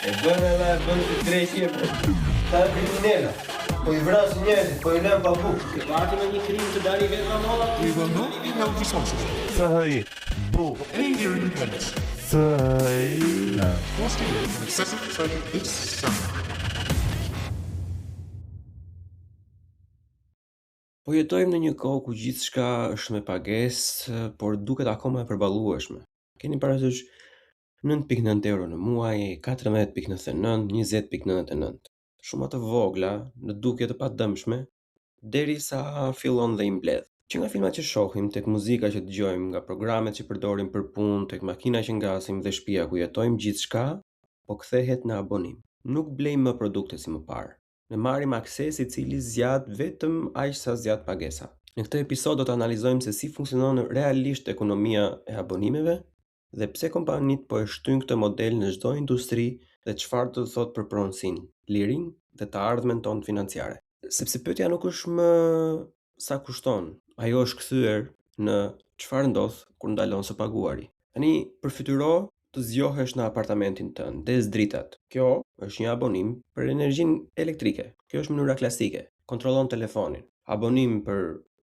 E bën edhe e bën si dreqi e bën. Ta kriminela. Po i vrasin njerëzit, po i lënë pa bukë. Ke parë në një krim të dalë i vetëm molla? We will not be held responsible Thaj, bu, for any hearing impairments thaj. caused to you from excessive exposure to this sound. Po jetojmë në një kohë ku gjithçka është me pagesë, por duket akoma e përballueshme. Keni parasysh 9.9 euro në muaj, 14.99, 20.99. Shuma të vogla, në dukje të padëmshme, derisa fillon dhe i mbledh. Që nga filmat që shohim, tek muzika që dëgjojmë, nga programet që përdorim për punë, tek makina që ngasim dhe shtëpia ku jetojmë, gjithçka po kthehet në abonim. Nuk blejmë më produkte si më parë. Ne marrim akses i cili zgjat vetëm aq sa zgjat pagesa. Në këtë episod do të analizojmë se si funksionon realisht ekonomia e abonimeve dhe pse kompanitë po e shtyjnë këtë model në çdo industri dhe çfarë do të thotë për pronësinë, lirinë dhe të ardhmen tonë financiare. Sepse pyetja nuk është më sa kushton, ajo është kthyer në çfarë ndodh kur ndalon së paguari. Tani përfytyro të zgjohesh në apartamentin tënd, ndez dritat. Kjo është një abonim për energjinë elektrike. Kjo është mënyra klasike. Kontrollon telefonin. Abonim për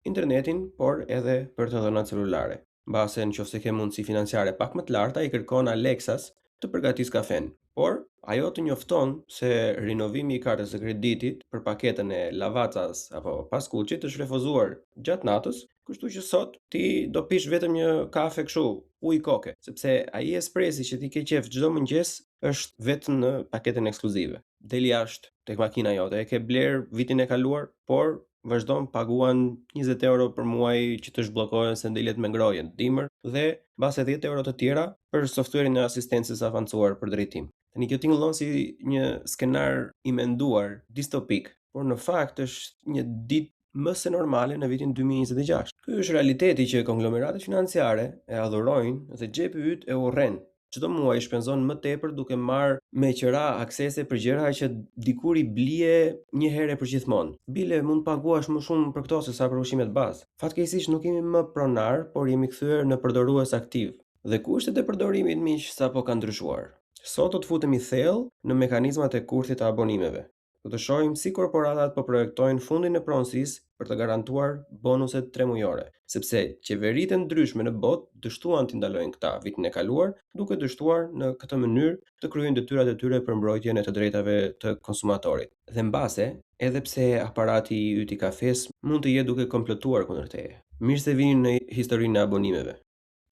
internetin, por edhe për të dhënat celulare. Mbase në qoftë se ke mundësi financiare pak më të larta, i kërkon Alexas të përgatisë kafen. Por ajo të njofton se rinovimi i kartës së kreditit për paketën e Lavazzas apo Pascucit është refuzuar gjatë natës, kështu që sot ti do pish vetëm një kafe kështu, ujë koke, sepse ai espresi që ti ke qejf çdo mëngjes është vetëm në paketën ekskluzive. Del jashtë tek makina jote, e ke bler vitin e kaluar, por vazhdon paguan 20 euro për muaj që të zhbllokohen sendilet me ngrohje në dimër dhe mbase 10 euro të tjera për softwarein e asistencës së avancuar për drejtim. Tani kjo tingëllon si një skenar i menduar distopik, por në fakt është një ditë më se normale në vitin 2026. Ky është realiteti që konglomeratet financiare e adhurojnë dhe xhepi yt e urren. Çdo muaj shpenzon më tepër duke marrë me qira aksese për gjëra që dikur i blije një herë e përgjithmonë. Bile mund të paguash më shumë për këto se sa për ushqimet bazë. Fatkeqësisht nuk jemi më pronar, por jemi kthyer në përdorues aktiv. Dhe kushtet e përdorimit miq sapo kanë ndryshuar. Sot do të futemi thellë në mekanizmat e kurthit të abonimeve. Do të shohim si korporatat po projektojnë fundin e pronësisë për të garantuar bonuset tremujore, sepse qeveritë e ndryshme në botë dështuan t'i ndalojnë këta vitin e kaluar, duke dështuar në këtë mënyrë të kryejnë detyrat e tyre për mbrojtjen e të drejtave të konsumatorit. Dhe mbase, edhe pse aparati yt i kafes mund të jetë duke komplotuar kundër teje. Mirë se vini në historinë e abonimeve.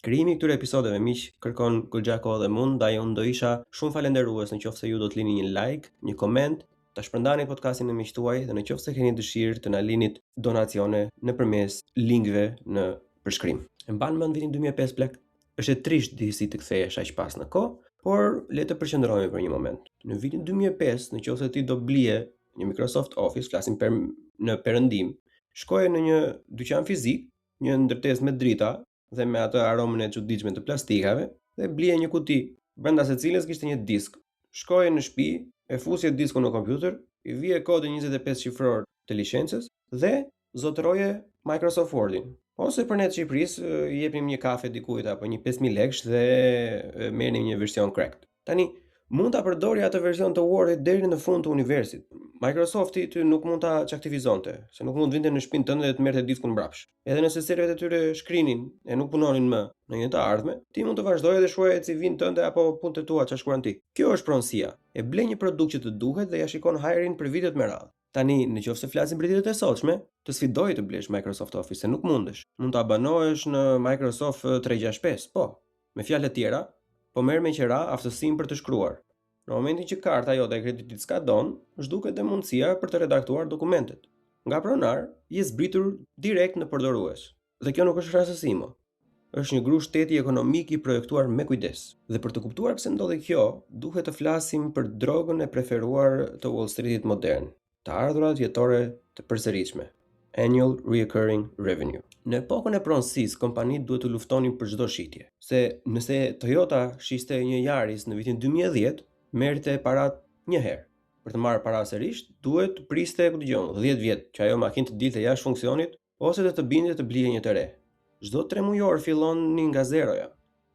Krijimi i këtyre episodeve miq kërkon goxha kohë dhe mund, ndaj unë do isha shumë falënderues në qoftë se ju do të lini një like, një koment, ta shpërndani podcastin me miqtë tuaj dhe në qoftë se keni dëshirë të na linit donacione nëpërmes linkëve në përshkrim. E mban mend vitin 2005 plak? Është e trishtë disi të kthehesh aq pas në kohë, por le të përqendrohemi për një moment. Në vitin 2005, në qoftë se ti do blije një Microsoft Office, flasim për në perëndim, shkoje në një dyqan fizik, një ndërtesë me drita dhe me atë aromën e çuditshme të plastikave dhe blije një kuti, brenda së cilës kishte një disk. Shkoje në shtëpi, e fusje diskun në kompjuter, i vije kodin 25 shifror të licencës dhe zotëroje Microsoft Wordin. Ose për ne të Shqipërisë i jepnim një kafe dikujt apo një 5000 lekësh dhe merrnim një version cracked. Tani mund ta përdorje atë version të Wordit deri në fund të universit. Microsofti ty nuk mund ta çaktivizonte, se nuk mund të vinte në shtëpinë tënde dhe të merrte diskun mbrapsht. Edhe nëse serverët e tyre shkrinin e nuk punonin më në një të ardhme, ti mund të vazhdoje dhe shkruaje CV-n tënde apo punët e tua çfarë shkruan ti. Kjo është pronësia. E ble një produkt që të duhet dhe ja shikon hajrin për vitet me radhë. Tani, në qoftë se flasim për ditët e sotshme, të sfidoj të blesh Microsoft Office, se nuk mundesh. Mund të abonohesh në Microsoft 365, po. Me fjalë të tjera, po merr me qera aftësinë për të shkruar. Në momentin që karta jote e kreditit skadon, zhduket dhe mundësia për të redaktuar dokumentet. Nga pronar, je zbritur direkt në përdorues. Dhe kjo nuk është rastësi më. Është një grusht shteti ekonomik i projektuar me kujdes. Dhe për të kuptuar pse ndodhi kjo, duhet të flasim për drogën e preferuar të Wall Streetit modern, të ardhurat vjetore të përsëritshme, annual recurring revenue. Në epokën e pronësisë, kompanitë duhet të luftonin për çdo shitje. Se nëse Toyota shiste një Yaris në vitin 2010, merrte parat një herë. Për të marrë para sërish, duhet të priste, ku dëgjon, 10 vjet që ajo makinë të dilte jashtë funksionit ose të të bindte të blije një të re. Çdo tremujor filloni nga zeroja.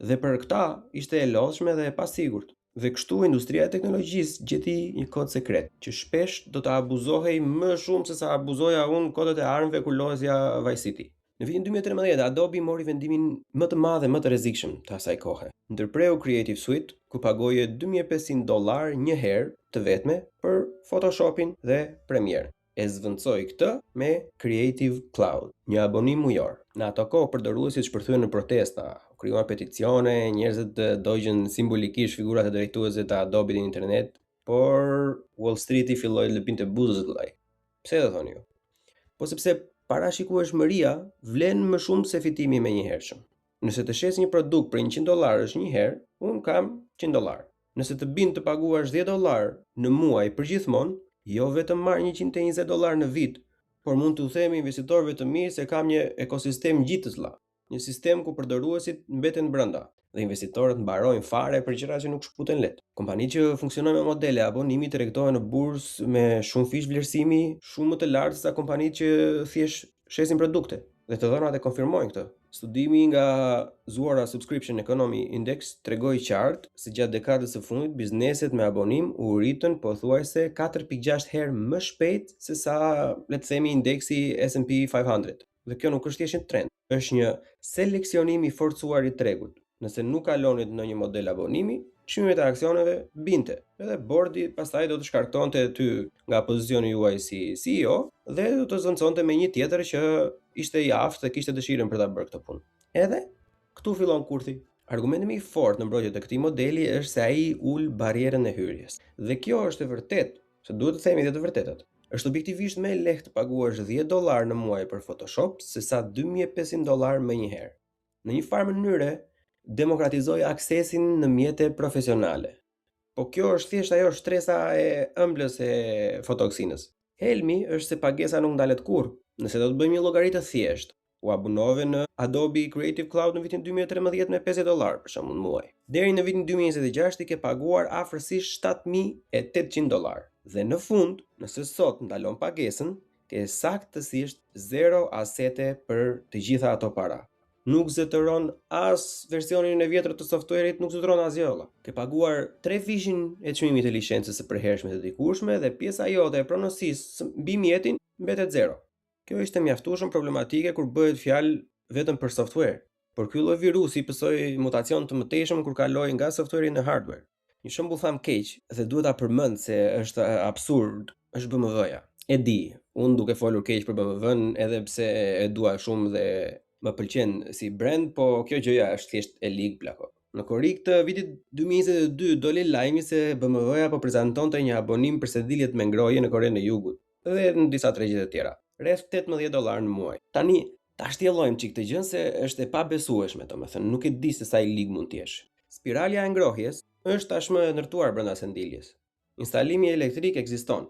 Dhe për këta ishte e lodhshme dhe e pasigurt. Dhe kështu industria e teknologjisë gjeti një kod sekret, që shpesh do të abuzohej më shumë se sa abuzoja unë kodet e armëve kur lozja Vice City. Në vitin 2013, Adobe mori vendimin më të madh dhe më të rrezikshëm të asaj kohe. Ndërpreu Creative Suite, ku pagoje 2500 dollar një herë të vetme për Photoshopin dhe Premiere. E zëvendësoi këtë me Creative Cloud, një abonim mujor. Në ato kohë përdoruesit shpërthyen në protesta, u krijuan peticione, njerëzit dogjën simbolikisht figurat e drejtuesve të Adobe në internet, por Wall Streeti filloi të lëpinte buzët vëllai. Pse do thoni ju? Po sepse parashikueshmëria vlen më shumë se fitimi i menjëhershëm. Nëse të shes një produkt për 100 dollarësh një herë, unë kam 100 dollar. Nëse të bind të paguash 10 dollar në muaj përgjithmonë, jo vetëm marr 120 dollar në vit, por mund t'u them investitorëve të mi se kam një ekosistem ngjitës vlla. Një sistem ku përdoruesit mbeten brenda dhe investitorët mbarojnë fare për gjëra që nuk shkëputen lehtë. Kompanitë që funksionojnë me modele abonimi tregtohen në bursë me shumëfish vlerësimi shumë më të lartë se sa kompanitë që thjesht shesin produkte dhe të dhënat e konfirmojnë këtë. Studimi nga Zuora Subscription Economy Index tregoi qartë se gjatë dekadës së fundit bizneset me abonim u rritën pothuajse 4.6 herë më shpejt se sa le të themi indeksi S&P 500. Dhe kjo nuk është thjesht një trend, është një seleksionim i forcuar i tregut. Nëse nuk kalonit në një model abonimi, çmimet e aksioneve binte. Edhe bordi pastaj do të shkarkonte ty nga pozicioni juaj si CEO dhe do të zëvendësonte me një tjetër që ishte i aftë dhe kishte dëshirën për ta bërë këtë punë. Edhe këtu fillon kurthi. Argumenti më i fortë në mbrojtje të këtij modeli është se ai ul barrierën e hyrjes. Dhe kjo është e vërtetë, se duhet të themi dhe të vërtetat. Është objektivisht më e lehtë të paguash 10 dollar në muaj për Photoshop se sa 2500 dollar menjëherë. Në një farë mënyre, demokratizoi aksesin në mjete profesionale. Po kjo është thjesht ajo shtresa e ëmblës e fotoksinës. Helmi është se pagesa nuk ndalet kurrë. Nëse do të bëjmë një llogari të thjeshtë, U abonove në Adobe Creative Cloud në vitin 2013 me 50 dollar për shembull në muaj. Deri në vitin 2026 i ke paguar afërsisht 7800 dollar. Dhe në fund, nëse sot ndalon pagesën, ke saktësisht zero asete për të gjitha ato para. Nuk zotëron as versionin e vjetër të softwareit, nuk zotëron asgjë valla. Ke paguar trefishin e çmimit të licencës së përhershme të dikurshme dhe pjesa jote e pronësisë mbi mjetin mbetet zero. Kjo ishte mjaftueshëm problematike kur bëhet fjalë vetëm për software, por ky lloj virusi pësoi mutacion të mëtejshëm kur kaloi nga software në hardware. Një shembull famëkeq dhe duhet ta përmend se është absurd, është BMW-ja. E di, unë duke folur keq për BMW-n edhe pse e dua shumë dhe më pëlqen si brand, po kjo gjëja është thjesht e ligë plako. Në korrik të vitit 2022 doli lajmi se BMW-ja po prezantonte një abonim për sediljet me ngrohje në Korenë e Jugut. dhe në disa tregje të tjera, rreth 18 dollar në muaj. Tani, ta shtjellojmë çik këtë gjën se është e pabesueshme, domethënë, nuk e di se sa i lig mund të jesh. Spiralja e ngrohjes është tashmë e ndërtuar brenda sendiljes. Instalimi elektrik ekziston.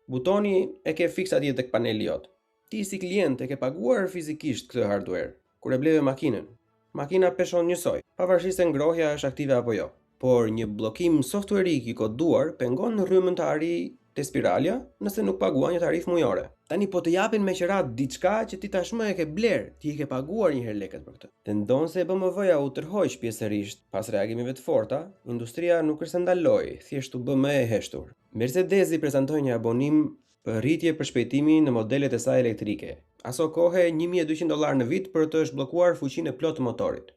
Butoni e ke fiks atje tek paneli jot. Ti si klient e ke paguar fizikisht këtë hardware kur e bleve makinën. Makina peshon njësoj, pavarësisht se ngrohja është aktive apo jo. Por një bllokim softwareik i koduar pengon rrymën të arrijë te spiralja nëse nuk paguan një tarifë mujore. Tani po të japin me qira diçka që ti tashmë e ke blerë, ti i ke paguar një herë lekët për këtë. Dhe ndonëse BMW-ja u tërhoq pjesërisht pas reagimeve të forta, industria nuk është se ndaloi, thjesht u bë më e heshtur. Mercedesi prezantoi një abonim për rritje përshpejtimi në modelet e saj elektrike. Aso kohe 1200 dollarë në vit për të zhbllokuar fuqinë e plotë të motorit.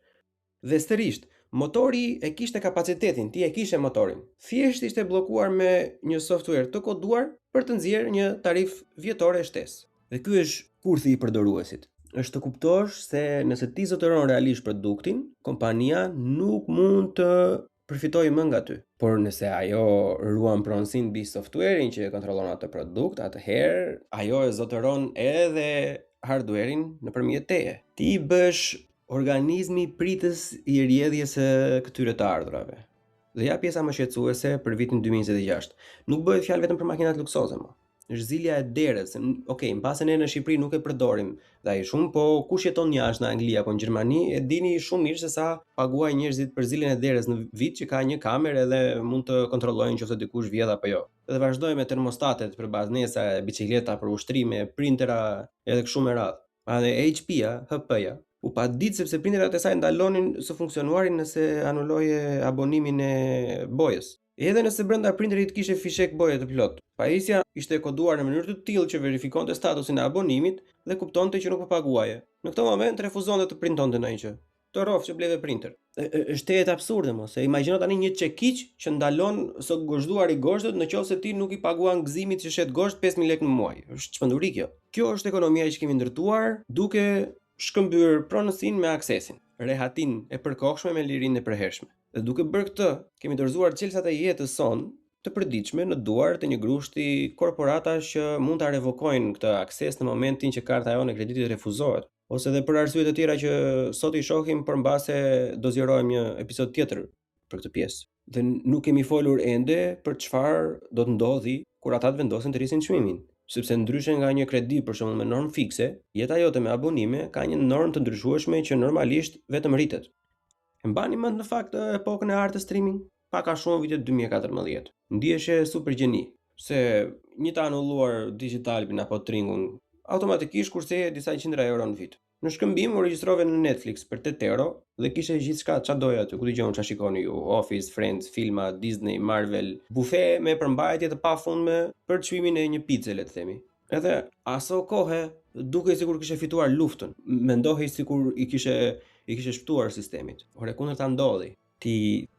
Dhe sërisht, motori e kishte kapacitetin, ti e kishe motorin. Thjesht ishte bllokuar me një software të koduar për të nxjerrë një tarifë vjetore shtesë. Dhe ky është kurthi i përdoruesit. Është të kuptosh se nëse ti zotëron realisht produktin, kompania nuk mund të përfitojë më nga ty. Por nëse ajo ruan pronësinë mbi softwarein që e kontrollon atë produkt, atëherë ajo e zotëron edhe hardwarein nëpërmjet teje. Ti bëhesh organizmi pritës i rrjedhjes së këtyre të ardhurave. Dhe ja pjesa më shqetësuese për vitin 2026. Nuk bëhet fjalë vetëm për makinat luksoze më. Është zilja e derës. Okej, mbase ne në Shqipëri nuk e përdorim dhe aq shumë, po kush jeton jashtë në Angli apo në Gjermani e dini shumë mirë se sa paguajnë njerëzit për ziljen e derës në vit që ka një kamerë edhe mund të kontrollojnë nëse dikush vjedh apo jo. Dhe vazhdojmë me termostatet për banesa, biçikleta për ushtrime, printera edhe kështu me radhë. Edhe HP-ja, HP-ja. U padit sepse printerat e saj ndalonin së funksionuari nëse anuloje abonimin e bojës. Edhe nëse brenda printerit kishe fishek boje të plotë. Pajisja ishte e koduar në mënyrë të tillë që verifikonte statusin e abonimit dhe kuptonte që nuk po paguaje. Në këtë moment refuzonte të printonte ndonjë gjë. Të rroftë që bleve printer. Është tejet absurde mo, se imagjino tani një çekiç që ndalon së gozhduari gozhdët në qoftë se ti nuk i paguan Gëzimit që shet gozhdë 5000 lekë në muaj. Është çmenduri kjo. Kjo është ekonomia që kemi ndërtuar duke shkëmbyer pronësinë me aksesin, rehatinë e përkohshme me lirinë e përhershme. Dhe duke bërë këtë, kemi dorëzuar çelësat e jetës sonë të përditshme në duart e një grushti korporatash që mund ta revokojnë këtë akses në momentin që karta jonë e kreditit refuzohet, ose edhe për arsye të tjera që sot i shohim, por mbase do zgjerojmë një episod tjetër për këtë pjesë. Dhe nuk kemi folur ende për çfarë do të ndodhi kur ata të vendosin të rrisin çmimin, sepse ndryshe nga një kredi për shembull me normë fikse, jeta jote me abonime ka një normë të ndryshueshme që normalisht vetëm rritet. E mbani mend në fakt epokën e artë të streaming? Pak a shumë vitet 2014. Ndiheshe super gjeni, se një të anulluar Digitalbin apo Tringun, automatikisht kurseje disa qindra euro në vit. Në shkëmbim u regjistrove në Netflix për 8 euro dhe kishe gjithçka ça doje aty, ku di unë ça shikoni ju, Office, Friends, filma, Disney, Marvel, bufe me përmbajtje të pafundme për çmimin e një pice, le të themi. Edhe aso kohe dukej sikur kishe fituar luftën, mendohej sikur i kishe i kishe shpëtuar sistemit. Por e kundërta ndodhi. Ti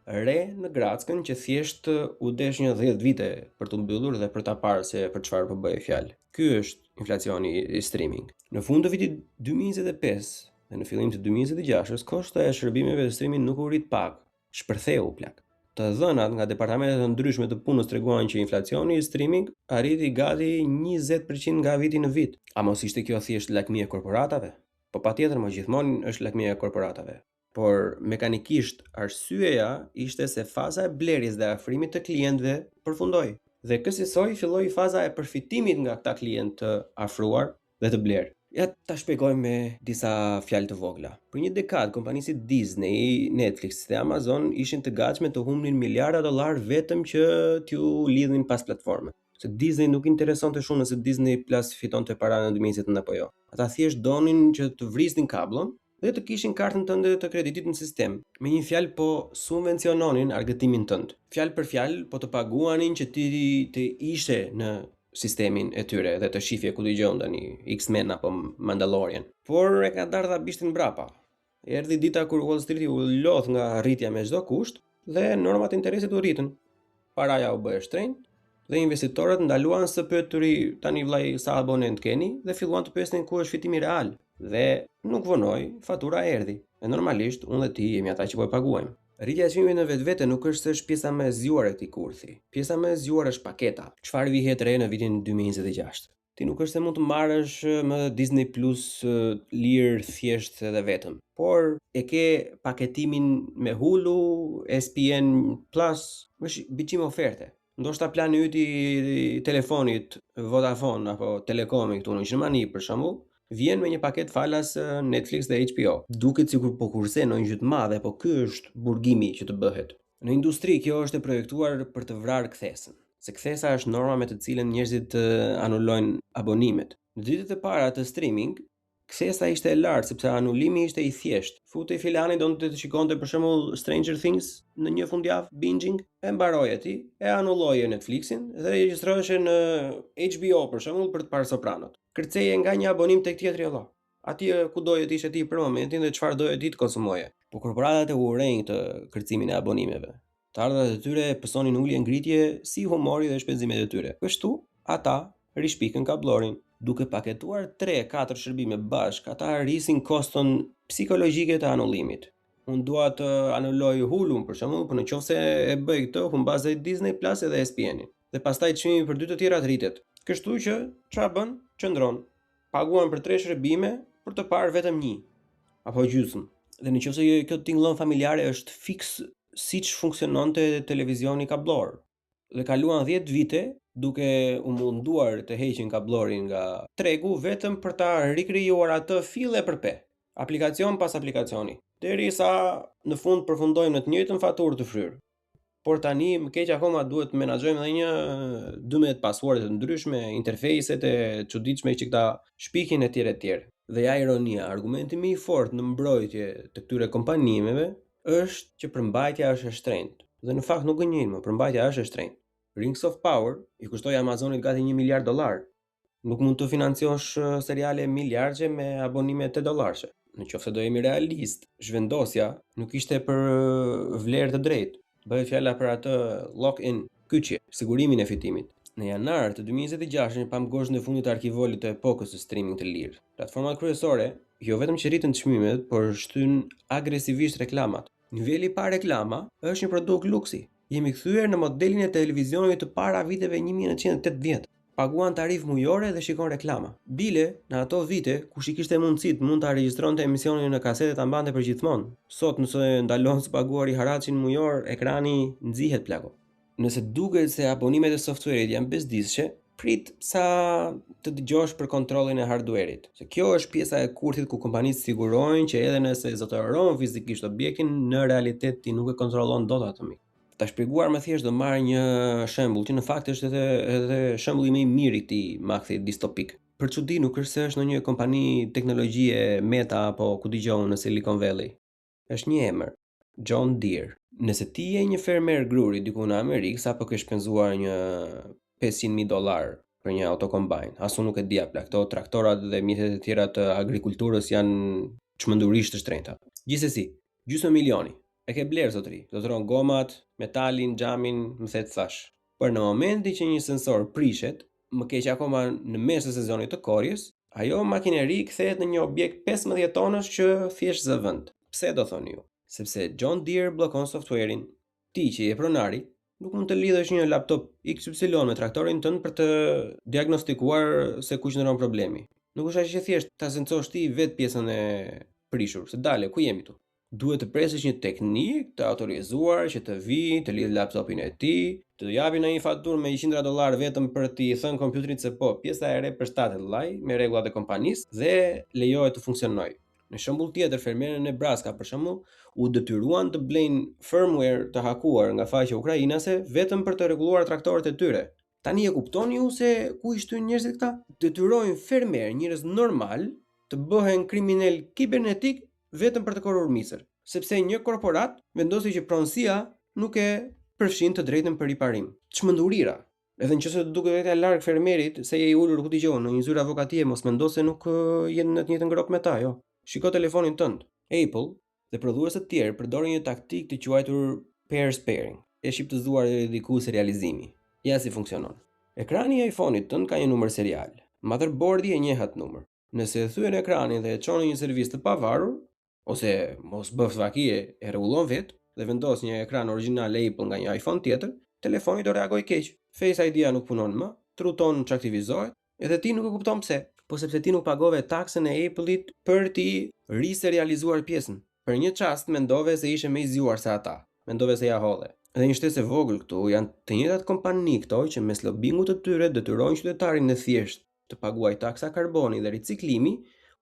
re në grackën që thjesht u desh një 10 vite për t'u mbyllur dhe për ta parë se për çfarë po bëhej fjalë. Ky është inflacioni i streaming. Në fund të vitit 2025 dhe në fillim të 2026-s, kostoja e shërbimeve të streaming nuk u rrit pak, shpërtheu plak. Të dhënat nga departamentet e ndryshme të punës treguan që inflacioni i streaming arriti gati 20% nga viti në vit. A mos ishte kjo thjesht lakmi e korporatave? Po patjetër, mo gjithmonë është lakmia e korporatave. Por mekanikisht arsyeja ishte se faza e blerjes dhe afrimit të klientëve përfundoi. Dhe kësisoj filloi faza e përfitimit nga këta klientë të afruar dhe të blerë. Ja ta shpjegojmë me disa fjalë të vogla. Për një dekadë, kompani si Disney, Netflix dhe Amazon ishin të gatshme të humbnin miliarda dollarë vetëm që t'ju lidhnin pas platformës. Se Disney nuk interesonte shumë nëse Disney Plus fitonte para në 2029 apo jo. Ata thjesht donin që të vrisnin kabllon dhe të kishin kartën tënde të kreditit në sistem. Me një fjalë po subvenciononin argëtimin tënd. Fjalë për fjalë po të paguanin që ti të ishe në sistemin e tyre dhe të shifje ku di unë tani X-Men apo Mandalorian. Por e ka dardha bishtin mbrapa. Erdhi dita kur Wall Street u lodh nga rritja me çdo kusht dhe normat e interesit u rritën. Paraja u bë e shtrenjtë dhe investitorët ndaluan së pyeturi tani vllai sa abonent keni dhe filluan të pyesnin ku është fitimi real. Dhe nuk vonoi, fatura erdhi. E normalisht unë dhe ti jemi ata që po e paguajmë. Rritja e çmimit në vetvete nuk është se është pjesa më e zgjuar e këtij kurthi. Pjesa më e zgjuar është paketa. Çfarë vihet re në vitin 2026? Ti nuk është se mund të marrësh më Disney Plus lirë thjesht edhe vetëm, por e ke paketimin me Hulu, ESPN Plus, është biçim oferte. Ndoshta plani yt i telefonit Vodafone apo Telekomi këtu në Gjermani për shembull, vjen me një paketë falas Netflix dhe HBO. Duket sikur po kursen ndonjë gjë të madhe, po ky është burgimi që të bëhet. Në industri kjo është e projektuar për të vrarë kthesën, se kthesa është norma me të cilën njerëzit anulojnë abonimet. Në ditët e para të streaming, kthesa ishte e lartë sepse anulimi ishte i thjeshtë. Futej filani donte të shikonte për shembull Stranger Things në një fundjavë binging, e mbaroje ti, e anulloje Netflixin dhe regjistroheshe në HBO për shembull për të parë Sopranot. Kërceje nga një abonim tek tjetri o vlla. Atje ku doje të ishe ti për momentin dhe çfarë doje ti të konsumoje. Po korporatat e urrejnë këtë kërcimin e abonimeve. Të ardhurat e tyre pësonin ulje ngritje si humori dhe shpenzimet e tyre. Kështu, ata rishpikën kabllorin. Duke paketuar 3-4 shërbime bashkë, ata rrisin koston psikologjike të anullimit. Unë dua të anuloj Hulu-n për shembull, por në qoftë se e bëj këtë, humbas edhe Disney Plus edhe ESPN-in. Dhe pastaj çmimi për dy të tjerat rritet. Kështu që çfarë bën? Qëndron. Paguan për tre shërbime për të parë vetëm një apo gjysmë. Dhe në qoftë se kjo tingëllon familjare është fiks siç funksiononte televizioni kabllor. Dhe kaluan 10 vite duke u munduar të heqin kabllorin nga tregu vetëm për ta rikrijuar atë fill e për pe, aplikacion pas aplikacioni, derisa në fund përfundojmë në të njëjtën faturë të fryrë. Por tani më keq akoma duhet të menaxhojmë edhe një 12 password të ndryshme, interfejset e çuditshme që këta shpikin etj etj. Dhe ja ironia, argumenti më i fortë në mbrojtje të këtyre kompanive është që përmbajtja është e shtrenjtë. Dhe në fakt nuk gënjejnë më, përmbajtja është e shtrenjtë. Rings of Power i kushtoi Amazonit gati 1 miliard dollar. Nuk mund të financosh seriale miliardëshe me abonime 8 dollarëshe. Në qoftë se do jemi realist, zhvendosja nuk ishte për vlerë të drejtë. Bëhet fjala për atë lock-in, kyçje, sigurimin e fitimit. Në janar të 2026 pamë gozhdën e fundit të arkivolit të epokës së streaming të lirë. Platformat kryesore jo vetëm që rritën çmimet, por shtyn agresivisht reklamat. Niveli pa reklama është një produkt luksi. Jemi kthyer në modelin e televizionit të para viteve 1980. Paguan tarifë mujore dhe shikon reklama. Bile, në ato vite, kush i kishte mundësitë mund ta regjistronte emisionin në kasetë e ta mbante përgjithmonë. Sot nëse ndalon së paguari haraçin mujor, ekrani nxihet plako. Nëse duket se abonimet e software-it janë bezdisshë, prit sa të dëgjosh për kontrollin e hardware-it. Se kjo është pjesa e kurthit ku kompanitë sigurojnë që edhe nëse zotëron fizikisht objektin, në realitet ti nuk e kontrollon dot atë mik. Ta shpjeguar më thjesht do marr një shembull që në fakt është edhe edhe shembulli më i mirë i këtij makthi distopik. Për çudi nuk është se është ndonjë kompani teknologjie Meta apo ku dëgjoj në Silicon Valley. Është një emër, John Deere. Nëse ti je një fermer gruri diku në Amerikë, sapo ke shpenzuar një 500.000 dollar për një autokombajn. As unë nuk e dija plak, këto traktorat dhe mjetet e tjera të agrikulturës janë çmendurisht të shtrenjta. Gjithsesi, gjysmë milioni. E ke bler zotri, zotëron gomat, metalin, xhamin, më the të thash. Por në momentin që një sensor prishet, më keq akoma në mes të sezonit të korrjes, ajo makineri kthehet në një objekt 15 tonësh që thjesht zë vend. Pse do thoni ju? Sepse John Deere bllokon software-in. Ti që je pronari, nuk mund të lidhësh një laptop XY me traktorin tënd për të diagnostikuar se ku qëndron problemi. Nuk është aq e thjeshtë ta zencosh ti vetë pjesën e prishur, se dale, ku jemi tu? Duhet të presësh një teknik të autorizuar që të vijë, të lidhë laptopin e tij, të japi në një faturë me qindra dollar vetëm për t'i thënë kompjuterit se po, pjesa e re përshtatet vllai me rregullat e kompanisë dhe lejohet të funksionojë. Në shembull tjetër, fermerët në Nebraska për shembull, u detyruan të blejnë firmware të hakuar nga faqe ukrainase vetëm për të rregulluar traktorët e tyre. Tani e kuptoni ju se ku i shtyjnë njerëzit këta? Detyrojnë fermerë, njerëz normal, të bëhen kriminal kibernetik vetëm për të korrur misër, sepse një korporat vendosi që pronësia nuk e përfshin të drejtën për riparim. Çmendurira. Edhe nëse të duket vetja larg fermerit, se je i ulur ku dëgjon në një zyrë avokatie, mos mendo se nuk je në të njëjtën gropë me ta, jo. Shiko telefonin tënd. Apple dhe prodhues të tjerë përdorin një taktikë të quajtur pair pairing, e shqiptëzuar deri diku serializimi. Ja si funksionon. Ekrani i iPhone-it tënd ka një numër serial. Motherboardi e njeh atë numër. Nëse e thyen ekranin dhe e çon në një servis të pavarur, ose mos bëft vaki e rregullon vetë dhe vendos një ekran origjinal Apple nga një iPhone tjetër, telefoni do reagojë keq. Face ID-a nuk punon më, True Tone çaktivizohet, edhe ti nuk e kupton pse. Po sepse ti nuk pagove taksën e Apple-it për t'i riserializuar pjesën. Për një çast mendove se ishe më i zgjuar se ata. Mendove se ja hodhe. Dhe një shtesë e vogël këtu, janë të njëjtat kompani këto që mes lobingut të tyre detyrojnë qytetarin e thjeshtë të paguajë taksa karboni dhe riciklimi,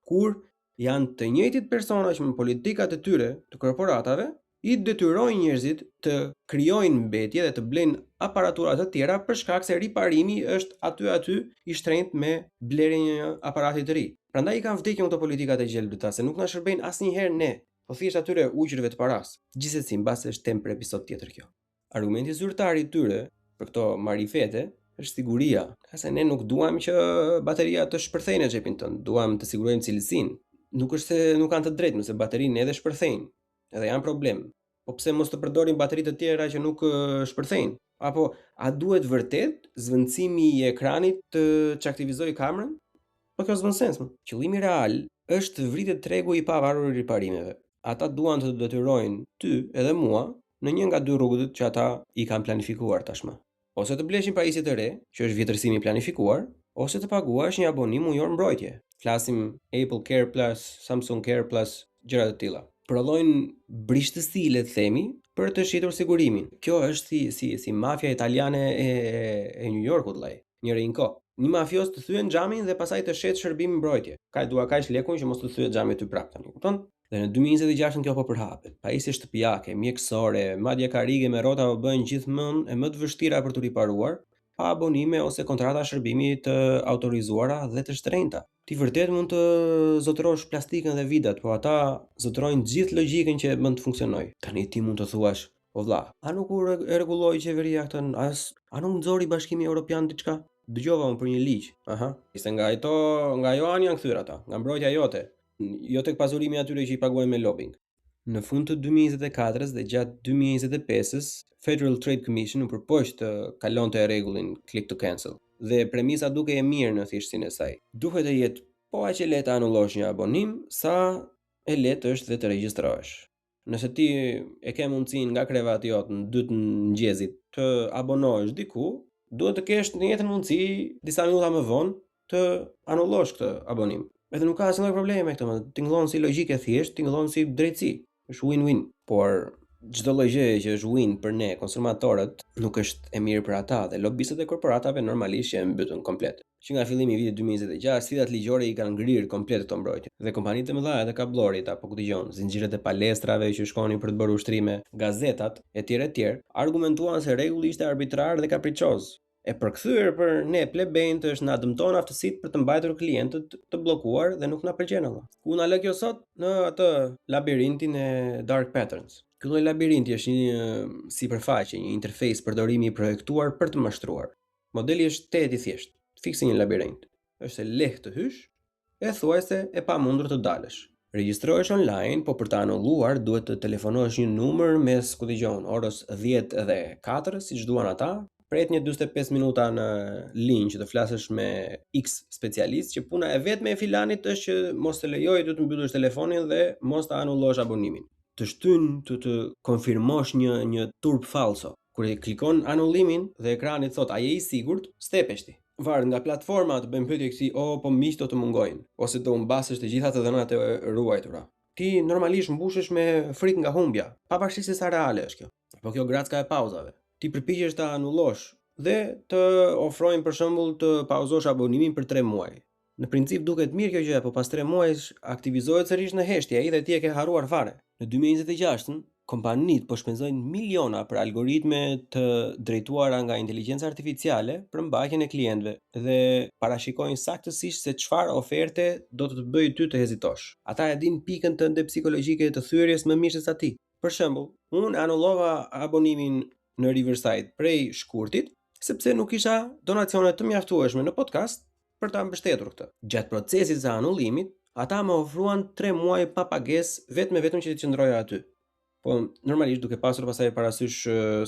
kur janë të njëjtit persona që me politikat e tyre të korporatave i detyrojnë njerëzit të krijojnë mbetje dhe të blejnë aparatura të tjera për shkak se riparimi është aty aty i shtrenjtë me blerjen e një aparati të ri. Prandaj i kanë vdekur këto politikat e gjelbërta se nuk na shërbejnë asnjëherë ne, po thjesht atyre ujqërve të parasë. Gjithsesi, mbase është temë për episod tjetër kjo. Argumenti zyrtar i tyre për këto marifete është siguria, se ne nuk duam që bateria të shpërthejë në xhepin tënd, duam të sigurojmë cilësinë. Nuk është se nuk kanë të drejtë, nëse baterinë edhe shpërthejnë, edhe janë problem. Po pse mos të përdorim bateri të tjera që nuk shpërthejnë? Apo a duhet vërtet zvendësimi i ekranit të çaktivizojë kamerën? Po kjo s'bën sens më. Qëllimi real është të vritet tregu i pavarur i riparimeve. Ata duan të të detyrojnë ty edhe mua në një nga dy rrugët që ata i kanë planifikuar tashmë. Ose të blesh një pajisje të re, që është vjetërsimi i planifikuar, ose të paguash një abonim mujor mbrojtje. Flasim Apple Care Plus, Samsung Care Plus, gjëra të tilla. Prodhojnë brishtësi, le të themi, për të shitur sigurimin. Kjo është si si si mafia italiane e e New Yorkut vllai. Njëri në kohë. Një mafioz të thyen xhamin dhe pastaj të shet shërbim mbrojtje. Kaq dua kaq lekun që mos të thyet xhami ty prapë tani, kupton? Dhe në 2026 kjo po përhapet. Pajisje shtëpiake, mjekësore, madje karrige me rrota po bëhen gjithmonë e më të vështira për t'u riparuar, pa abonime ose kontrata shërbimi të autorizuara dhe të shtrenjta. Ti vërtet mund të zotërosh plastikën dhe vidat, po ata zotërojnë gjithë logjikën që e bën të funksionojë. Tani ti mund të thuash, o vlla, a nuk u e rregulloi qeveria këtë, as a nuk nxori Bashkimi Evropian diçka? Dëgjova unë për një ligj. Aha. Ishte nga ato, nga ajo anë janë kthyer ata, nga mbrojtja jote, jo tek pasurimi i atyre që i paguajnë me lobbying. Në fund të 2024-s dhe gjatë 2025-s, Federal Trade Commission u përpoq të kalonte rregullin Click to Cancel dhe premisa dukej e mirë në thjeshtësinë e saj. Duhet të jetë po aq e lehtë të anullosh një abonim sa e lehtë është dhe të regjistrohesh. Nëse ti e ke mundësinë nga krevati jot në 2 të mëngjesit të abonohesh diku, duhet të kesh të njëjtën mundësi disa minuta më vonë të anullosh këtë abonim. Edhe nuk ka asnjë lloj problemi me këtë, më tingëllon si logjikë e thjeshtë, tingëllon si drejtësi. Është win-win. Por çdo lloj gjëje që është win për ne konsumatorët nuk është e mirë për ata dhe lobistët e korporatave normalisht që e mbytën komplet. Që nga fillimi i vitit 2026, sfidat ligjore i kanë ngrirë komplet këto mbrojtje. Dhe kompanitë e mëdha të kabllorit apo ku dëgjon, zinxhirët e palestrave që shkoni për të bërë ushtrime, gazetat etj etj, argumentuan se rregulli ishte arbitrar dhe kapriçoz. E përkthyer për ne plebejtë është na dëmton aftësitë për të mbajtur klientët të bllokuar dhe nuk na pëlqen alla. Ku na lë kjo sot? Në atë labirintin e dark patterns. Ky lloj labirinti është një sipërfaqe, një interfejs përdorimi i projektuar për të mashtruar. Modeli është tejet i thjeshtë, fiks si një labirint. Është e lehtë të hysh, e thuajse e pamundur të dalësh. Regjistrohesh online, po për të anulluar duhet të telefonosh një numër mes, ku dëgjon, orës 10 dhe 4, siç duan ata, pret një 45 minuta në linjë që të flasësh me X specialist, që puna e vetme e filanit është që mos të lejojë ty të mbyllësh telefonin dhe mos të anullosh abonimin. Të shtyn të të konfirmosh një një turp falso. Kur e klikon anullimin dhe ekrani thotë a je i sigurt, stepesh ti. Varet nga platforma të bëjnë pyetje kësi, o po miqtë do të mungojnë, ose do humbasësh të gjitha të dhënat e ruajtura. Ti normalisht mbushesh me frikë nga humbja, pavarësisht se sa reale është kjo. Apo kjo gracka e pauzave. Ti përpiqesh ta anullosh dhe të ofrojnë për shembull të pauzosh abonimin për 3 muaj. Në princip duket mirë kjo gjë, po pas 3 muajsh aktivizohet sërish në heshtje ai dhe ti e ke harruar fare. Në 2026-ën, kompanitë po shpenzojnë miliona për algoritme të drejtuara nga inteligjenca artificiale për mbajtjen e klientëve dhe parashikojnë saktësisht se çfarë oferte do të të bëjë ty të hezitosh. Ata e dinë pikën tënde psikologjike të thyerjes më mirë se sa ti. Për shembull, unë anullova abonimin në Riverside prej shkurtit, sepse nuk kisha donacione të mjaftueshme në podcast për ta mbështetur këtë. Gjatë procesit të anullimit, ata më ofruan 3 muaj pa pagesë vetëm e vetëm që të qëndroja aty. Po normalisht duke pasur pastaj parasysh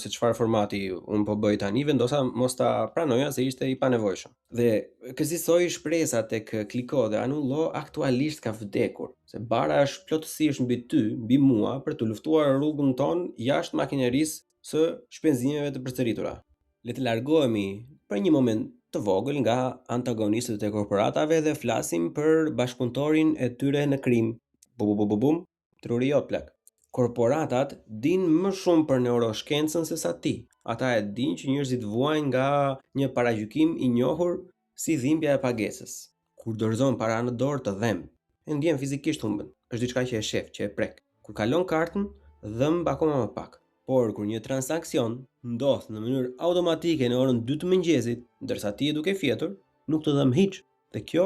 se çfarë formati unë po bëj tani, vendosa mos ta pranoja se ishte i panevojshëm. Dhe kësisoj shpresa tek kliko dhe anullo aktualisht ka vdekur, se bara është plotësisht mbi ty, mbi mua për të luftuar rrugën tonë jashtë makinerisë së shpenzimeve të përsëritura. Le të largohemi për një moment të vogël nga antagonistët e korporatave dhe flasim për bashkëpunëtorin e tyre në krim. Bu bu bu bu bum, truri jot plak. Korporatat dinë më shumë për neuroshkencën se sa ti. Ata e dinë që njerëzit vuajnë nga një paragjykim i njohur si dhimbja e pagesës. Kur dorëzon para në dorë të dhemb. E ndjen fizikisht humbën. Është diçka që e shef, që e prek. Kur kalon kartën, dhemb akoma më pak. Por kur një transaksion ndodh në mënyrë automatike në orën 2 të mëngjesit, ndërsa ti je duke fjetur, nuk të dhemb hiç. Dhe kjo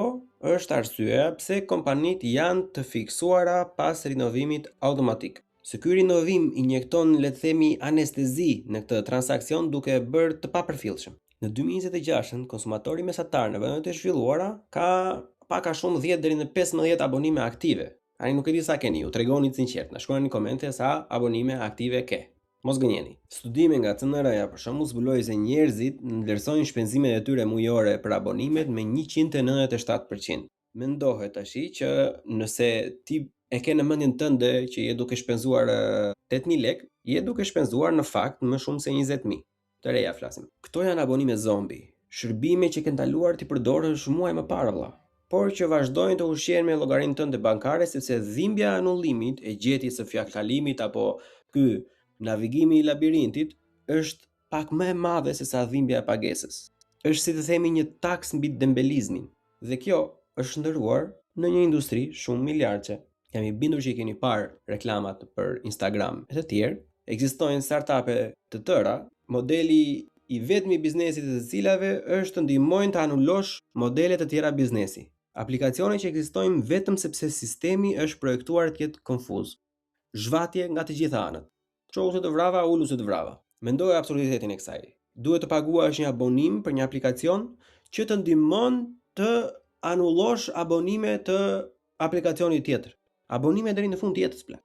është arsyeja pse kompanitë janë të fiksuara pas rinovimit automatik. Se ky rinovim injekton le të themi anestezi në këtë transaksion duke e bërë të papërfillshëm. Në 2026-ën, konsumatori mesatar në vendet e zhvilluara ka pak a shumë 10 deri në 15 abonime aktive. Ani nuk e di sa keni ju, tregoni të sinqert, na shkruani në komente sa abonime aktive ke. Mos gënjeni. Studime nga CNR-ja për shembull zbuloi se njerëzit vlerësojnë shpenzimet e tyre mujore për abonimet me 197%. Mendohet tashi që nëse ti e ke në mendjen tënde që je duke shpenzuar 8000 lekë, je duke shpenzuar në fakt më shumë se 20000. Të reja flasim. Këto janë abonime zombi, shërbime që ke ndaluar t'i përdorësh muaj më parë vëlla, por që vazhdojnë të ushqehen me llogarinë tënde bankare sepse dhimbja e anullimit, e gjetjes së fjalëkalimit apo ky navigimi i labirintit është pak më e madhe se sa dhimbja e pagesës. Është si të themi një taksë mbi dembelizmin. Dhe kjo është shndërruar në një industri shumë miliardçe. Jam i bindur që i keni parë reklamat për Instagram e të tjerë. Ekzistojnë startupe të tëra, modeli I vetmi biznesi i të cilave është të ndihmojnë të anulosh modele të tjera biznesi. Aplikacione që ekzistojnë vetëm sepse sistemi është projektuar të jetë konfuz. Zhvatje nga të gjitha anët. Çohu se të vrava, ulu se të vrava. Mendoje absurditetin e kësaj. Duhet të paguash një abonim për një aplikacion që të ndihmon të anullosh abonime të aplikacionit tjetër. Abonime deri në fund të jetës plak.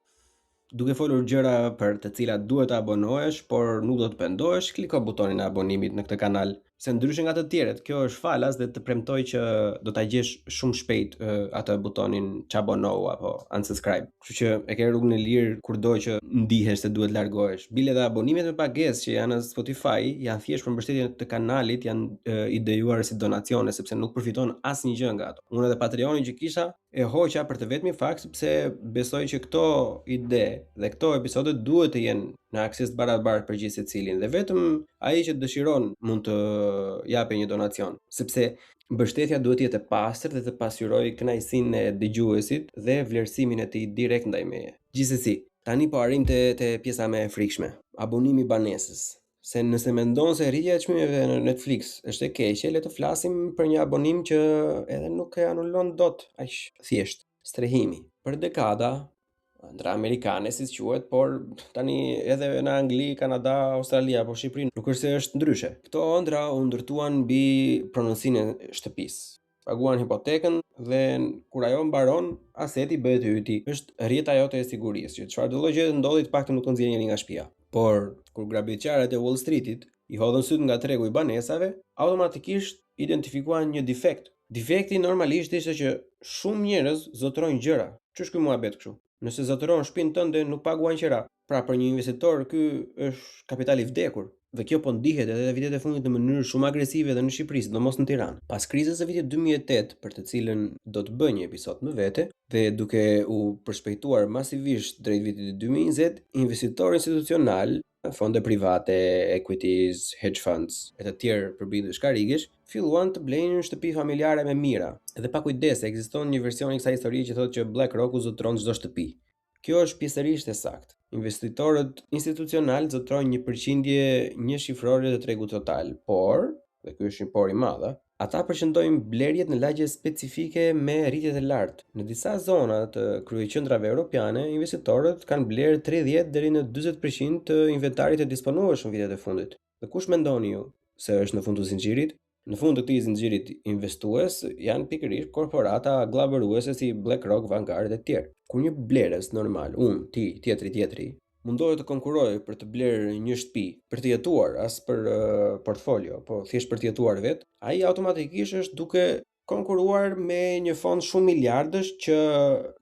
Duke folur gjëra për të cilat duhet të abonohesh, por nuk do të pendohesh, kliko butonin e abonimit në këtë kanal, se ndryshe nga të tjerët, kjo është falas dhe të premtoj që do ta gjesh shumë shpejt atë butonin çabonohu apo unsubscribe. Kështu që e ke rrugën e lirë kurdo që ndihesh se duhet largohesh. Bile dhe abonimet me pagesë që janë në Spotify janë thjesht për mbështetje të kanalit, janë e, idejuar si donacione sepse nuk përfiton asnjë gjë nga ato. Unë edhe Patreonin që kisha e hoqa për të vetmin fakt sepse besoj që këto ide dhe këto episode duhet të jenë në akses të barabartë për gjithsecilin dhe vetëm ai që dëshiron mund të japë një donacion, sepse Mbështetja duhet të jetë e pastër dhe të pasqyrojë kënaqësinë e dëgjuesit dhe vlerësimin e tij direkt ndaj meje. Gjithsesi, tani po arrijmë te te pjesa më e frikshme, abonimi i banesës. Se nëse mendon se rritja e çmimeve në Netflix është e keqe, le të flasim për një abonim që edhe nuk e anulon dot aq thjesht. Strehimi. Për dekada, ëndrra amerikane siç quhet, por tani edhe në Angli, Kanada, Australi apo Shqipëri nuk është se është ndryshe. Këto ëndrra u ndërtuan mbi pronësinë e shtëpisë. Paguan hipotekën dhe kur ajo mbaron, aseti bëhet i yti. Është rrjeta jote e sigurisë, që çfarëdo lloj gjëje të ndodhi, të paktën nuk të nxjerr njeri nga shtëpia. Por kur grabitqarët e Wall Streetit i hodhën sytë nga tregu i banesave, automatikisht identifikuan një defekt. Defekti normalisht ishte që shumë njerëz zotërojnë gjëra. Ç'është ky muhabet kështu? Nëse zotëron shtëpinë tënde nuk paguan qira. Pra për një investitor ky është kapital i vdekur. Dhe kjo po ndihet edhe vitet e fundit në mënyrë shumë agresive edhe në Shqipëri, sidomos në Tiranë. Pas krizës së vitit 2008, për të cilën do të bëj një episod më vete, dhe duke u përshpejtuar masivisht drejt vitit 2020, investitorë institucionalë fonde private, equities, hedge funds e të tjerë përbindësh karrigesh, filluan të blejnë shtëpi familjare me mijëra. Dhe pa kujdes, ekziston një version i kësaj historie që thotë që BlackRock-u zotëron çdo shtëpi. Kjo është pjesërisht e saktë. Investitorët institucionalë zotërojnë një përqindje njëshifrore të tregut total, por, dhe ky është një por i madh, Ata përqendrojnë blerjet në lagje specifike me rritje të lartë. Në disa zona të kryeqendrave europiane, investitorët kanë blerë 30 deri në 40% të inventarit të disponueshëm vitet e fundit. Dhe kush mendoni ju se është në fund të zinxhirit? Në fund të këtij zinxhirit investues janë pikërisht korporata gllabëruese si BlackRock, Vanguard e tjerë. Kur një blerës normal, unë, ti, tjetri, tjetri, mundohet të konkurrojë për të blerë një shtëpi, për të jetuar, as për uh, portfolio, po thjesht për të jetuar vetë, ai automatikisht është duke konkurruar me një fond shumë miliardësh që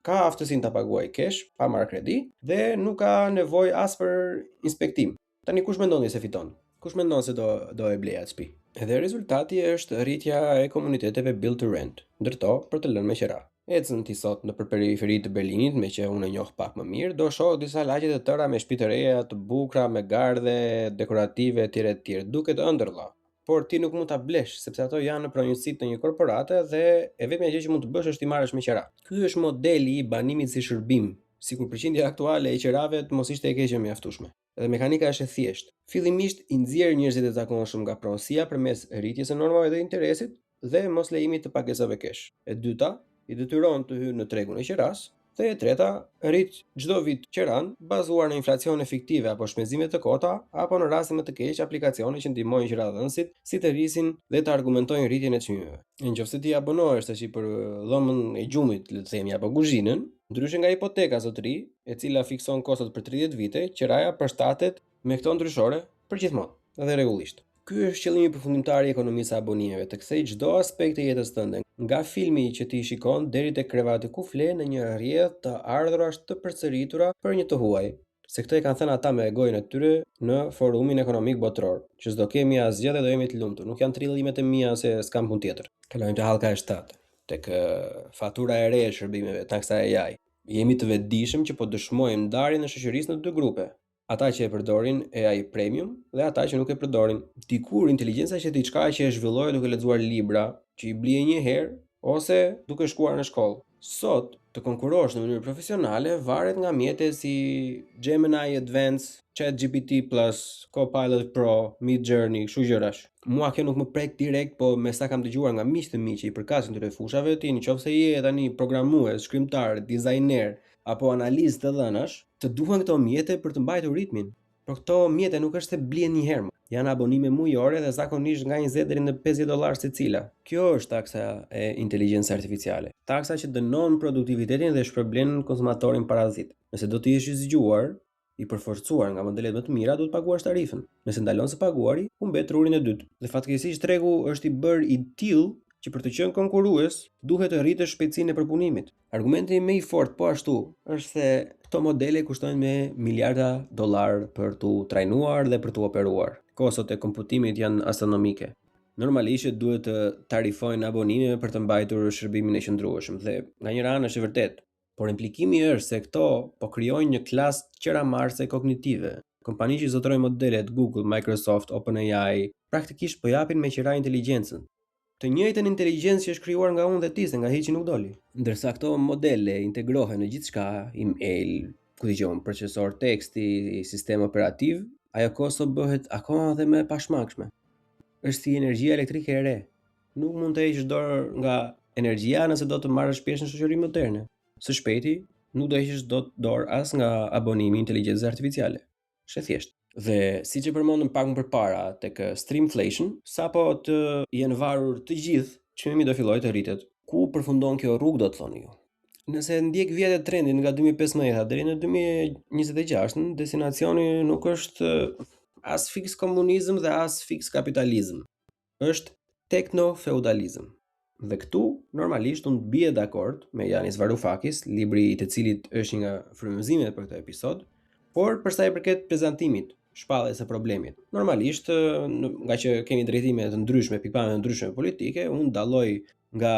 ka aftësinë ta paguajë cash, pa marrë kredi dhe nuk ka nevojë as për inspektim. Tani kush mendoni se fiton? Kush mendon se do do e blejë atë shtëpi? Edhe rezultati është rritja e komuniteteve build to rent, ndërto për të lënë me qera. Ecën ti sot nëpër periferi të Berlinit, meqë unë e njoh pak më mirë, do shoh disa lagje të tëra me shtëpi të reja, të bukura, me gardhe dekorative etj etj. Duket ëndërr vlla. Por ti nuk mund ta blesh, sepse ato janë në pronësi të një korporate dhe e vetmja gjë që mund të bësh është t'i marrësh me qera. Ky është modeli i banimit si shërbim, sikur përqindja aktuale e qerave të mos ishte e keqe mjaftueshme. Dhe mekanika është e thjeshtë. Fillimisht i nxjerr njerëzit e zakonshëm nga pronësia përmes rritjes së normave të interesit dhe moslejimit të pagesave cash. E dyta, i detyron të hyjnë në tregun e qerasë. Dhe e treta, rrit çdo vit qeranë bazuar në inflacione fiktive apo shpenzime të kota apo në rastin më të keq aplikacione që ndihmojnë qiradhënësit si të rrisin dhe të argumentojnë rritjen e çmimeve. Në qoftë se ti abonohesh tash për dhomën e gjumit, le të themi, apo kuzhinën, ndryshe nga hipoteka zotëri, e cila fikson kostot për 30 vite, qeraja përshtatet me këto ndryshore përgjithmonë dhe rregullisht. Ky është qëllimi përfundimtar i ekonomisë së abonimeve, të kthejë çdo aspekt të jetës tënde, nga filmi që ti shikon deri tek krevati ku fle në një rrjedhë të ardhurash të përsëritura për një të huaj. Se këtë e kanë thënë ata me gojën e tyre në Forumin Ekonomik Botëror, që s'do kemi asgjë dhe do jemi të lumtur. Nuk janë trillimet e mia se s'kam punë tjetër. Kalojmë te hallka e 7, tek fatura e re e shërbimeve, taksa AI. Jemi të vetëdijshëm që po dëshmojmë ndarjen e shoqërisë në dy grupe, ata që e përdorin AI Premium dhe ata që nuk e përdorin. Dikur inteligjenca ishte diçka që e zhvilloje duke lexuar libra, që i blije një herë ose duke shkuar në shkollë. Sot, të konkurrosh në mënyrë profesionale varet nga mjete si Gemini Advanced, ChatGPT Plus, Copilot Pro, Midjourney, kështu gjërash. Mua kjo nuk më prek direkt, po me sa kam dëgjuar nga miq të mi që i përkasin këtyre fushave, ti në qoftë se je tani programues, shkrimtar, dizajner apo analist të dhënash, të duhen këto mjete për të mbajtur ritmin. Por këto mjete nuk është se blihen një herë, janë abonime mujore dhe zakonisht nga 20 deri në 50 dollarë secila. Kjo është taksa e inteligjencës artificiale. Taksa që dënon produktivitetin dhe shpërblen konsumatorin parazit. Nëse do të jesh i zgjuar, i përforcuar nga modelet më të mira, duhet paguash tarifën. Nëse ndalon së paguari, humbet trurin e dytë. Dhe fatkeqësisht tregu është i bërë i tillë që për të qenë konkurrues, duhet të rritësh shpejtësinë e përpunimit. Argumenti më i fortë po ashtu është se këto modele kushtojnë me miliarda dollarë për t'u trajnuar dhe për t'u operuar. Kostot e komputimit janë astronomike. Normalisht që duhet të tarifojnë abonime për të mbajtur shërbimin e qëndrueshëm dhe nga njëra anë është e vërtetë, por implikimi është se këto po krijojnë një klasë qeramarrëse kognitive. Kompani që zotërojnë modelet Google, Microsoft, OpenAI, praktikisht po japin me qira inteligjencën. Të njëjtën inteligjencë që është krijuar nga unë dhe ti, se nga hiçi nuk doli. Ndërsa këto modele integrohen në gjithçka, email, ku di unë, procesor teksti, sistem operativ, ajo kosto bëhet akoma dhe më e pashmangshme. Është si energjia elektrike e re. Nuk mund të heqësh dorë nga energjia nëse do të marrësh pjesë në shoqërinë moderne. Së shpejti, nuk do heqësh dot dorë as nga abonimi i inteligjencës artificiale. Është e thjeshtë. Dhe siç e përmendëm pak më përpara tek Streamflation, sapo të jenë varur të gjithë, çmimi do fillojë të rritet. Ku përfundon kjo rrugë do të thoni ju? Nëse ndjek vijat e trendit nga 2015 deri në 2026, destinacioni nuk është as fiks komunizëm dhe as fiks kapitalizëm. Është teknofeudalizëm. Dhe këtu, normalisht, unë bie dakord me Yanis Varoufakis, libri i të cilit është një nga frymëzimet për këtë episod, por për sa i përket prezantimit, shpalljes së problemit. Normalisht, nga që kemi drejtime të ndryshme, pikëpamje të ndryshme politike, unë dalloj nga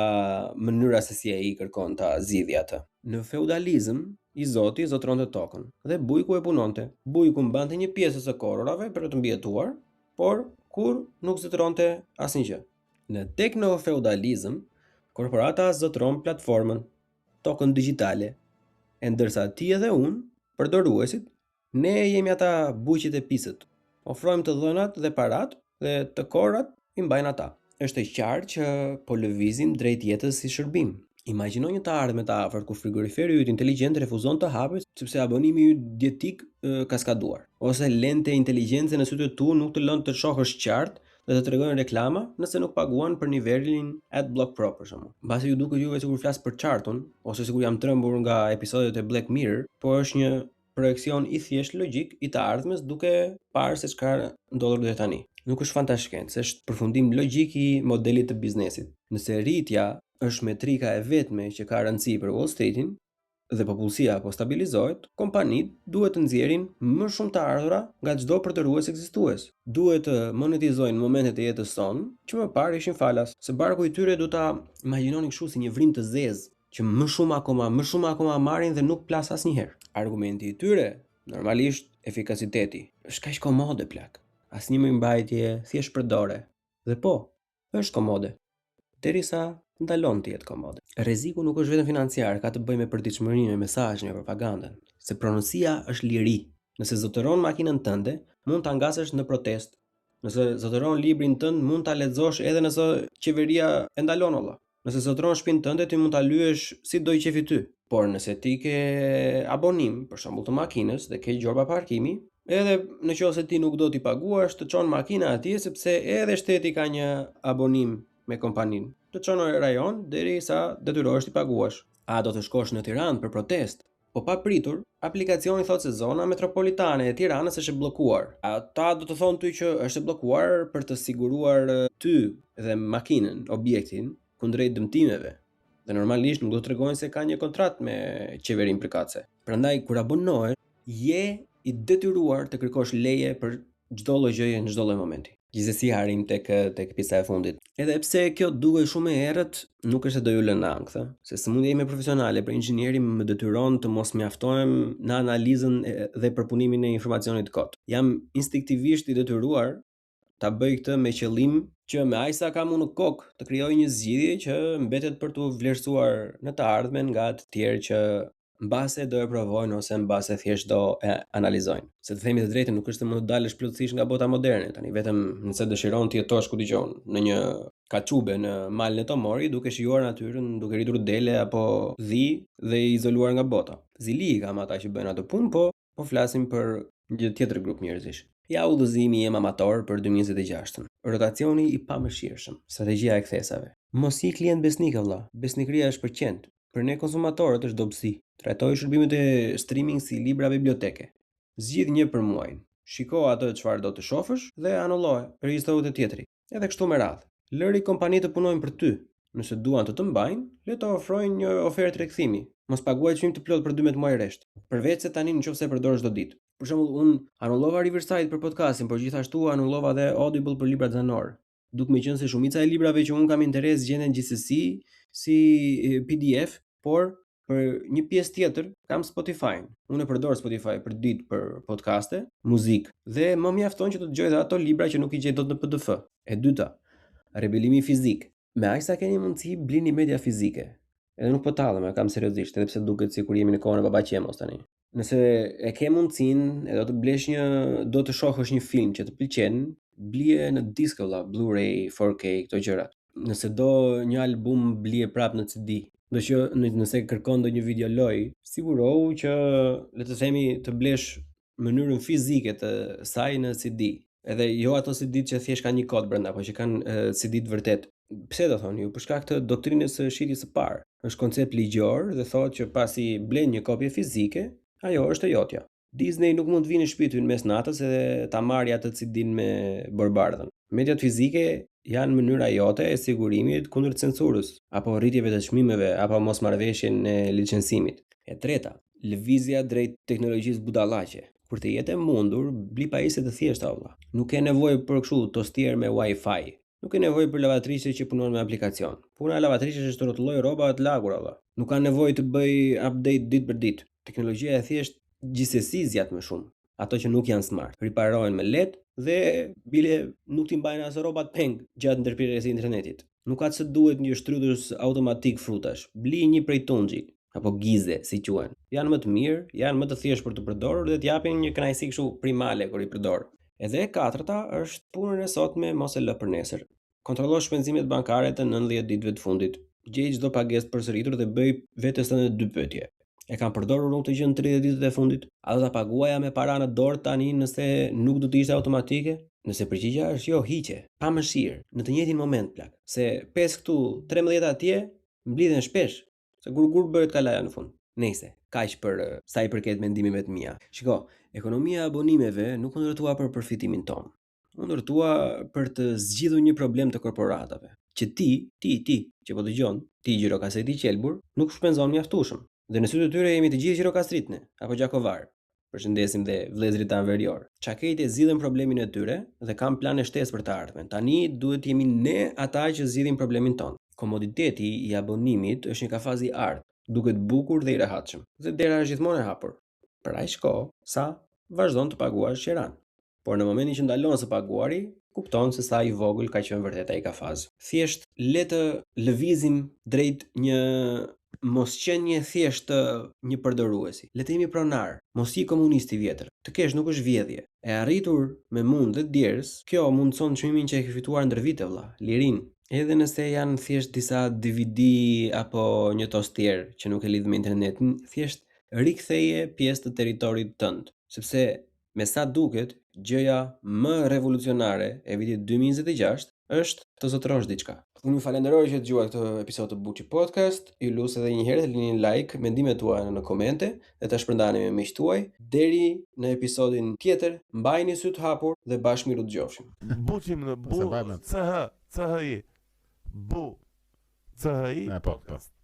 mënyra se si ai kërkon ta zgjidhë atë. Në feudalizëm, i zoti zotëronte tokën dhe bujku e punonte. Bujku mbante një pjesë të korrurave për të mbijetuar, por kurrë nuk zotëronte asnjë gjë. Në teknofeudalizëm, korporata zotëron platformën, tokën digjitale, e ndërsa ti edhe unë, përdoruesit, ne jemi ata bujqit e pisët. Ofrojmë të dhënat dhe paratë dhe të korrat i mbajnë ata. Është e qartë që po lëvizim drejt jetës si shërbim. Imagjino një të ardhme të afërt ku frigoriferi yt inteligjent refuzon të hapet sepse abonimi yt dietik ka skaduar, ose lente inteligjence në sytë e tu nuk të lënë të shohësh qartë dhe të tregojnë reklama nëse nuk paguan për nivelin AdBlock Pro për shembull. Mbase ju duket juve sikur flas përçart unë ose sikur jam trembur nga episodet e Black Mirror, por është një projeksion i thjeshtë logjik i të ardhmes duke parë se çka ndodhur deri tani. Nuk është fantashkencë, është përfundim logjik i modelit të biznesit. Nëse rritja është metrika e vetme që ka rëndësi për Wall Streetin dhe popullsia po stabilizohet, kompanitë duhet të nxjerrin më shumë të ardhura nga çdo përdorues ekzistues. Duhet të monetizojnë momentet e jetës sonë që më parë ishin falas. Se barku i tyre do ta imagjinoni kështu si një vrimë të zezë që më shumë akoma, më shumë akoma marrin dhe nuk plas asnjëherë. Argumenti i tyre, normalisht efikasiteti. Është kaq komode plak. Asnjë mirëmbajtje, thjesht përdore. Dhe po, është komode. Derisa ndalon të jetë komode. Rreziku nuk është vetëm financiar, ka të bëjë me përditshmërinë, me mesazhin, me propagandën. Se pronësia është liri. Nëse zotëron makinën tënde, mund ta ngasësh në protestë. Nëse zotëron librin tënd, mund ta lexosh edhe nëse qeveria e ndalon olla. Nëse zotëron shtëpinë tënde, ti mund ta lyesh si do i qefi ty. Por nëse ti ke abonim, për shembull të makinës dhe ke gjoba parkimi, edhe në qoftë se ti nuk do t'i paguash, të çon makina atje sepse edhe shteti ka një abonim me kompaninë. Të çon në rajon derisa detyrohesh t'i paguash. A do të shkosh në Tiranë për protestë? Po papritur, aplikacioni thotë se zona metropolitane e Tiranës është e bllokuar. Ata do të thonë ty që është e bllokuar për të siguruar ty dhe makinën, objektin, kundrejt dëmtimeve. Dhe normalisht nuk do të tregojnë se ka një kontratë me qeverinë përkatëse. Prandaj kur abonohesh, je i detyruar të kërkosh leje për çdo lloj gjëje në çdo lloj momenti. Gjithsesi arrijmë tek tek pjesa e fundit. Edhe pse kjo duket shumë e errët, nuk është se do ju lë në ankth, se sëmundja ime profesionale për inxhinieri më detyron të mos mjaftohem në analizën dhe përpunimin e informacionit kot. Jam instinktivisht i detyruar ta bëj këtë me qëllim Që me aq sa kam unë në kokë të krijoj një zgjidhje që mbetet për t'u vlerësuar në të ardhmen nga të tjerë që mbase do e provojnë ose mbase thjesht do e analizojnë. Se të themi të drejtën, nuk është se mund të dalësh plotësisht nga bota moderne, tani vetëm nëse dëshiron të jetosh ku dëgjon, në një kaçube në malin e Tomorit, duke shijuar natyrën, duke rritur dele apo dhi dhe i izoluar nga bota. Zili i kam ata që bëjnë atë punë, po po flasim për një tjetër grup njerëzish. Ja udhëzimi im amator për 2026-ën. Rotacioni i pamëshirshëm, strategjia e kthesave. Mos ji klient besnik vëlla. Besnikëria është për qentë. Për ne konsumatorët është dobësi. Trajtoji shërbimet e streaming si libra biblioteke. Zgjidh një për muajin. Shiko atë çfarë do të shohësh dhe anulloje. Regjistrohu te tjetri. Edhe kështu me radhë. Lëri kompanitë të punojnë për ty. Nëse duan të të mbajnë, le të ofrojnë një ofertë rikthimi. Mos paguaj çmim të plotë për 12 muaj rresht. Përveç se tani nëse e përdor çdo ditë. Për shembull, unë anullova Riverside për podcastin, por gjithashtu anullova dhe Audible për librat zanorë. Duke më qenë se shumica e librave që unë kam interes gjenden gjithsesi si PDF, por për një pjesë tjetër kam Spotify. Unë e përdor Spotify për ditë për podcaste, muzikë dhe më mjafton që të dëgjoj dhe ato libra që nuk i gjej dot në PDF. E dyta, rebelimi fizik. Me aq sa keni mundësi, blini media fizike. Edhe nuk po tallem, e kam seriozisht, edhe pse duket sikur jemi në kohën e Baba Qemos tani. Nëse e ke mundësinë, e do të blesh një, do të shohësh një film që të pëlqen, blije në disk vëlla, Blu-ray, 4K, këto gjërat. Nëse do një album, blije prapë në CD. Do që nëse kërkon ndonjë video lojë, sigurohu që le të themi të blesh mënyrën fizike të saj në CD. Edhe jo ato CD që thjesht kanë një kod brenda, po që kanë CD të vërtet. Pse do thoni ju? Për shkak të doktrinës së shitjes së parë. Është koncept ligjor dhe thotë që pasi blen një kopje fizike, ajo është e jotja. Disney nuk mund të vinë në shtëpi ty në mes natës edhe ta marrë atë CD-n me borëbardhën. Mediat fizike janë mënyra jote e sigurimit kundër censurës, apo rritjeve të çmimeve, apo mosmarrëveshjen e licencimit. E treta, lëvizja drejt teknologjisë budallaqe. Kur të jetë e mundur, bli pajisje të thjeshta vëlla. Nuk ke nevojë për kështu tostier me Wi-Fi. Nuk ke nevojë për lavatriçe që punon me aplikacion. Puna e lavatriçes është të rrotullojë rroba të lagura vëlla. Nuk ka nevojë të bëj update ditë për ditë. Teknologjia e thjeshtë gjithsesi zgjat më shumë. Ato që nuk janë smart, riparohen më lehtë dhe bile nuk t'i mbajnë as rrobat peng gjatë ndërprerjes së internetit. Nuk ka ç'të duhet një shtrydhës automatik frutash. Bli një prej tunxhi apo gize, si quhen. Janë më të mirë, janë më të thjeshtë për të përdorur dhe të japin një kënaqësi kështu primale kur i përdor. Edhe e katërta është punën e sotme mos e lë për nesër. Kontrollo shpenzimet bankare të 90 ditëve të fundit. Gjej çdo pagesë të përsëritur dhe bëj vetes tënde dy pyetje. E kam përdorur unë këtë gjë në 30 ditët e fundit? A do ta paguaja me para në dorë tani nëse nuk do të ishte automatike? Nëse përgjigja është jo, hiqe, pa mëshirë, në të njëjtin moment plak. Se 5 këtu, 13 atje, mblidhen shpesh. Se gur gur bëhet kalaja në fund. Nejse, kaq për sa i përket mendimeve të mia. Shiko, ekonomia e abonimeve nuk u ndërtua për përfitimin tonë. U ndërtua për të zgjidhur një problem të korporatave. Që ti, ti, ti, që po dëgjon, ti gjirokastriti i qelbur, nuk shpenzon mjaftueshëm. Dhe në sytë e tyre jemi të gjithë gjirokastrit ne, apo gjakovar. Përshëndesim dhe vëllezërit tanë verior. Çakejt e zgjidhën problemin e tyre dhe kanë plane shtesë për të ardhmen. Tani duhet të jemi ne ata që zgjidhim problemin tonë. Komoditeti i abonimit është një kafaz i artë, duket bukur dhe i rehatshëm. Dhe dera është gjithmonë e hapur. Për aq kohë sa vazhdon të paguash qeranë. Por në momentin që ndalon së paguari, kupton se sa i vogël ka qenë vërtet ai kafaz. Thjesht le të lëvizim drejt një mosqenie thjesht të një përdoruesi. Le të jemi pronar, mos ji komunist i vjetër. Të kesh nuk është vjedhje. E arritur me mund dhe djersë, kjo mundëson çmimin që e ke fituar ndër vite vëlla, lirinë. Edhe nëse janë thjesht disa DVD apo një tostier që nuk e lidh me internetin, thjesht riktheje pjesë të territorit tënd, sepse me sa duket, gjëja më revolucionare e vitit 2026 është të zotërosh diçka. Unë ju falenderoj që dëgjuat këtë episod të Buçi Podcast. Ju lus edhe një herë të lini like, mendimet tuaja në komente dhe ta shpërndani me miqtë tuaj. Deri në episodin tjetër, mbajini sytë hapur dhe bashkë mirë u dëgjofshim. Buçi më bu Se mbaj mend. C H C H I Bu C H I E, po, po. Podcast.